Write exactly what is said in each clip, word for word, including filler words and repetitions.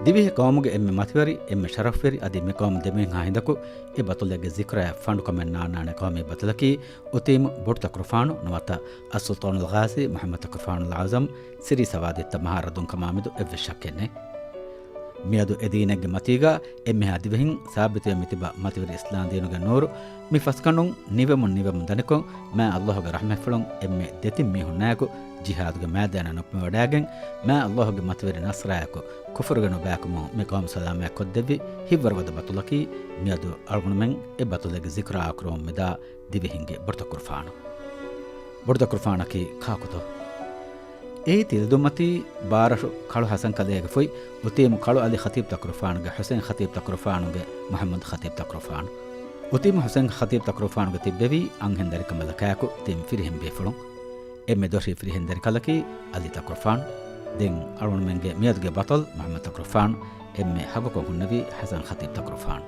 ދިވެހި ޤައުމުގެ އެންމެ މަތިވެރި، އެންމެ ޝަރަފްވެރި އަދި މި ޤައުމު ދެމީހުންހާ ހިނދަކު އެ ބަތުލެއްގެ ޒިކުރާއަށް ފަނޑުކަމެއް ނާންނާނެ ޤައުމީ ބަތުލަކީ އުތީމު ބޮޑުތަކުރުފާނު ނުވަތަ އައްސުލްޠާނުލް ޣާޒީ މުޙައްމަދު ތަކުރުފާނުލް އަޢުޒަމް ސިއްރީ ސަވާދީއްތަ މަހާރަދުން ކަމާމެދު އެއްވެސް ޝައްކެއް ނެތް. މިއަދު އެ ދީނެއްގެ މަތީގަ އެންމެހާ ދިވެހިން ސާބިތުވެ މިތިބަ މަތިވެރި އިސްލާމް ދީނުގެ ނޫރު މި ފަސްގަނޑުން ނިވެމުން ނިވެމުން ދަނިކޮށް، މާތް ﷲ ގެ ރަޙްމަތްފުޅުން އެންމެ ދެތިން މީހުންނާއެކު ޖިހާދުގެ މައިދާނަށް ނުކުމެވަޑައިގެން، މާތް ﷲ ގެ މަތިވެރި ނަޞްރާއެކު ކުފުރުގެ ނުބައިކުމުން މި ޤައުމު ސަލާމަތް ކޮށްދެއްވި ހިތްވަރުގަދަ ބަތުލަކީ، މިއަދު އަޅުގަނޑުމެން އެ ބަތުލެއްގެ ޒިކުރާ އައުކުރަމުން މިދާ ދިވެހިންގެ ބޮޑުތަކުރުފާނު. ބޮޑުތަކުރުފާނަކީ ކާކުތޯ؟ އެއީ ތިލަދުންމަތީ ބާރަށު ކަޅު ޙަސަން ކަލޭގެ ފުތް އުތީމު ކަޅު ޢަލީ ޚަތީބު ތަކުރުފާނުގެ ޙުސައިން ޚަތީބު ތަކުރުފާނުގެ މުޙައްމަދު ޚަތީބު ތަކުރުފާނު. އުތީމު ޙުސައިން ޚަތީބު ތަކުރުފާނުގެ ތިއްބެވީ އަންހެން ދަރިކަނބަލަކާއެކު ތިން ފިރިހެން ބޭފުޅުން. އެންމެ ދޮށީ ފިރިހެން ދަރިކަލަކީ ޢަލީ ތަކުރުފާނު. ދެން އަޅުގަނޑުމެންގެ މިއަދުގެ ބަތަލް މުޙައްމަދު ތަކުރުފާނު، އެންމެ ހަގުކޮށް ހުންނެވީ ޙަސަން ޚަތީބު ތަކުރުފާނު.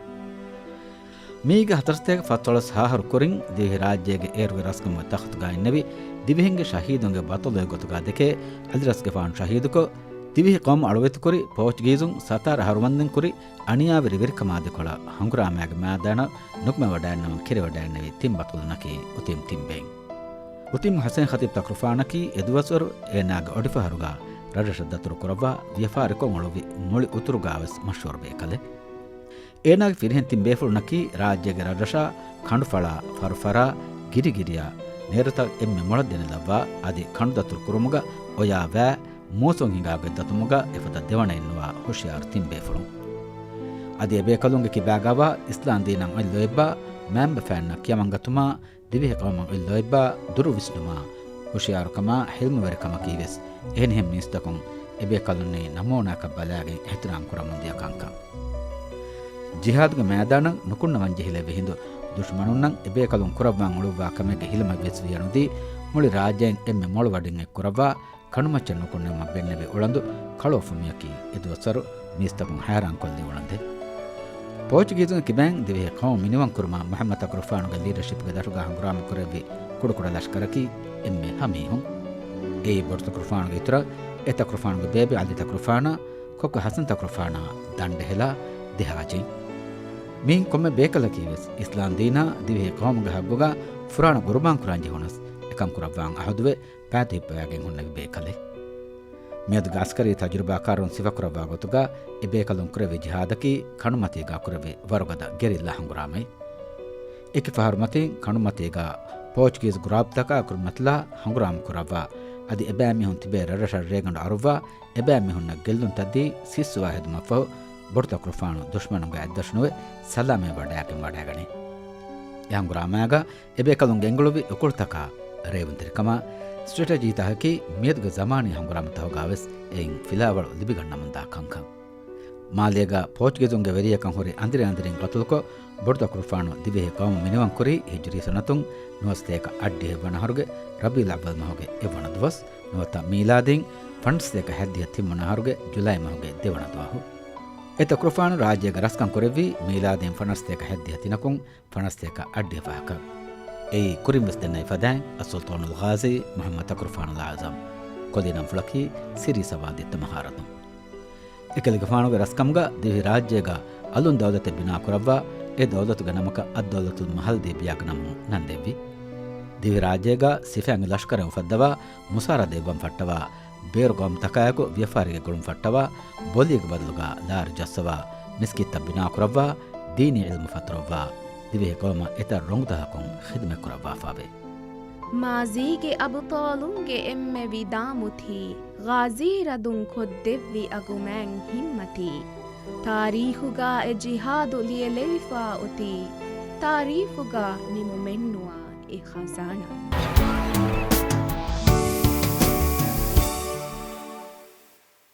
މީގެ ހަތަރުސަތޭކަ ފަސްދޮޅަސް ހަ އަހަރު ކުރިން ދިވެހި ރާއްޖޭގެ އޭރުގެ ރަސްކަމުގެ ތަޚްތުގަ އިންނެވި ދިވެހިންގެ ޝަހީދުންގެ ބަތަލުގެ ގޮތުގަ ދެކޭ ޢަލީ ރަސްގެފާނު ޝަހީދުކޮށް، ދިވެހި ޤައުމު އަޅުވެތިކުރި ޕޯޗުގީޒުން ސަތާރަ އަހަރުމެންދެން ކުރި އަނިޔާވެރި ވެރިކަމާ ދެކޮޅަށް ހަނގުރާމައިގެ މައިދާނަށް ނުކުމެވަޑައިންނަވަން ކެރިވަޑައިންނެވި ތިން ބަތަލުންނަކީ އުތީމް ތިން ބޭން. އުތީމް ޙުސައިން ޚަތީބު ތަކުރުފާނަކީ އެދުވަސްވަރު އޭނާގެ އޮޑިފަހަރުގަ ރަށްރަށަށް ދަތުރު ކުރައްވާ ވިޔަފާރިކޮށް އުޅުއްވި މުޅި އުތުރުގަވެސް މަޝްހޫރު ބޭކަލެއް. އޭނާގެ ފިރިހެން ތިން ބޭފުޅުންނަކީ ރާއްޖޭގެ ރަށްރަށާ، ކަނޑުފަޅާ، ފަރުފަރާ، ގިރިގިރިޔާ، ނޭރުތައް އެންމެ މޮޅަށް ދެނެލައްވާ އަދި ކަނޑުދަތުރު ކުރުމުގަ އޮޔާ ވައި މޫސުން ހިނގާ ގޮތް ދަތުމުގަ އެފަދަ ދެވަނައެއް ނުވާ ހުޝިޔާރު ތިން ބޭފުޅުން. އަދި އެބޭކަލުންގެ ކިބާގަވާ އިސްލާމް ދީނަށް އޮތް ލޯތްބާ މައިންބަފައިންނަށް ކިޔަމަންގަތުމާ، ދިވެހި ޤައުމަށް އޮތް ލޯތްބާ ދުރު ވިސްނުމާ، ހުޝިޔާރުކަމާ، ޙިލްމުވެރިކަމަކީވެސް އެހެނިހެން މީސްތަކުން އެބޭކަލުންނީ ނަމޫނާކަށް ބަލާގެން އިޙްތިރާމް ކުރަމުންދިޔަ ކަންކަން. ޖިހާދުގެ މައިދާނަށް ނުކުންނަވަން ޖެހިލެއްވި ހިނދު، ދުޝްމަނުންނަށް އެބޭކަލުން ކުރައްވާން އުޅުއްވާ ކަމެއްގެ ހިލަމެއްވެސް ވިޔަނުދީ، މުޅި ރާއްޖެއިން އެންމެ މޮޅު ވަޑިން އެއްކުރައްވާ، ކަނޑުމައްޗަށް ނުކުންނެވުމަށް ބެންނެވި އުޅަނދު ކަޅުއޮފުމިއަކީ އެދުވަސްވަރު މީސްތަކުން ހައިރާންކޮށްލި އުޅަނދެއް. ޕޯޗުގީޒުންގެ ކިބައިން ދިވެހި ޤައުމު މިނިވަންކުރުމަށް މުޙައްމަދު ތަކުރުފާނުގެ ލީޑަޝިޕްގެ ދަށުގަ ހަނގުރާމަ ކުރެއްވި ކުޑަކުޑަ ލަޝްކަރަކީ އެންމެ ހަ މީހުން. އެއީ ބޮޑު ތަކުރުފާނުގެ އިތުރަށް އެ ތަކުރުފާނުގެ ބޭބެ ޢަލީ ތަކުރުފާނާ، ކޮއްކޮ ޙަސަން ތަކުރުފާނާ ދަނޑެހިލާ ދެހާޖެއިން. މިއިން ކޮންމެ ބޭކަލަކީވެސް އިސްލާމް ދީނާ ދިވެހި ޤައުމުގެ ހައްގުގަ ފުރާނަ ޤުރުބާން ކުރަން ޖެހުނަސް، އެކަން ކުރައްވާން އަހުދުވެ، ޕާތި ހިއްޕަވައިގެން ހުންނެވި ބޭކަލެއް. މިއަދުގެ ޢަސްކަރީ ތަޖުރިބާކާރުން ސިފަކުރައްވާ ގޮތުގަ، އެ ބޭކަލުން ކުރެއްވި ޖިހާދަކީ ކަނޑުމަތީގަ ކުރެއްވި ވަރުގަދަ ގެރިއްލާ ހަނގުރާމައެއް. އެކި ފަހަރު މަތިން ކަނޑުމަތީގަ ޕޯޗުގީޒު ގުރާބްތަކާ ކުރިމަތިލާ ހަނގުރާމަ ކުރައްވާ، އަދި އެބައިމީހުން ތިބޭ ރަށްރަށަށް ރޭގަނޑު އަރުއްވާ، އެބައިމީހުންނަށް ގެއްލުންތައް ދީ ސިއްސުވާ ހެދުމަށްފަހު، ބޮޑު ތަކުރުފާނު ދުޝްމަނުންގެ އަތްދަށުނުވެ ސަލާމަތްވެވަޑައިގެން ވަޑައިގަނޭ. އެ ހަނގުރާމާގަ އެބޭކަލުން ގެންގުޅުއްވި އުކުޅުތަކާ، ރޭވުންތެރިކަމާ، ސްޓްރެޓެޖީތަކަކީ މިއަދުގެ ޒަމާނީ ހަނގުރާމަތަކުގަވެސް އެއިން ފިލާވަޅު ލިބިގަންނަމުންދާ ކަންކަން. މާލޭގަ ޕޯޗުގީޒުންގެ ވެރިޔަކަން ހުރި އަނދިރި އަނދިރިން ގަތުލުކޮށް، ބޮޑު ތަކުރުފާނު ދިވެހި ޤައުމު މިނިވަންކުރީ ހިޖުރީ ސަނަތުން ނުވަސަތޭކަ އަށްޑިހަ ވަނަ އަހަރުގެ ރަބީޢުލް އައްވަލް މަހުގެ އެއްވަނަ ދުވަސް، ނުވަތަ މީލާދީން ފަނަސްތޭކަ ހައްދިހަ ތިންވަނަ އަހަރުގެ ޖުލައި މަހުގެ ދެވަނަ ދުވަހު. އެ ތަކުރުފާނު ރާއްޖޭގަ ރަސްކަން ކުރެއްވީ މީލާދީން ފަނަސްތޭކަ ހައްދިހަ ތިނަކުން ފަނަސްތޭކަ އަށްޑިހަ ފަހަކަށް. އެއީ ކުރިންވެސް ދެންނެވި ފަދައިން އައްސުލްޠާނުލް ޣާޒީ މުޙައްމަދު ތަކުރުފާނުލް އަޢުޒަމް. ކޮލީ ނަންފުޅަކީ ސިއްރީ ސަވާދީއްތަ މަހާރަދުން. އެކަލޭގެފާނުގެ ރަސްކަމުގަ ދިވެހި ރާއްޖޭގަ އަލުން ދައުލަތެއް ބިނާކުރައްވާ، އެ ދައުލަތުގެ ނަމަކަށް އައްދައުލަތުލް މަހަލްދީބިޔާގެ ނަމުން ނަން ދެއްވި. ދިވެހި ރާއްޖޭގަ ސިފައިންގެ ލަޝްކަރެއް އުފައްދަވާ، މުސާރަ ދެއްވަން ފައްޓަވާ، ބޭރު ގައުމުތަކާއެކު ވިޔަފާރީގެ ގުޅުން ފައްޓަވާ، ބޮލީގެ ބަދަލުގަ ލާރި ޖައްސަވާ، މިސްކިތްތައް ބިނާކުރައްވާ، ދީނީ ޢިލްމު ފަތުރައްވާ، ދިވެހި ޤައުމަށް އެތައް ރޮނގުތަކަކުން ޚިދުމަތްކުރައްވާފައެވެ. މާޒީގެ އަބުޠާލުންގެ އެންމެ ވިދާމުތީ، ޣާޒީ ރަދުން ކޮށްދެއްވި އަގުމާތް ހިންމަތީ، ތާރީޚުގަ އެ ޖިހާދު ލިޔެލެވިފަ އޮތީ، ތާރީޚުގަ ނިމުމެއްނުވާ އެ ޚަޒާނާ.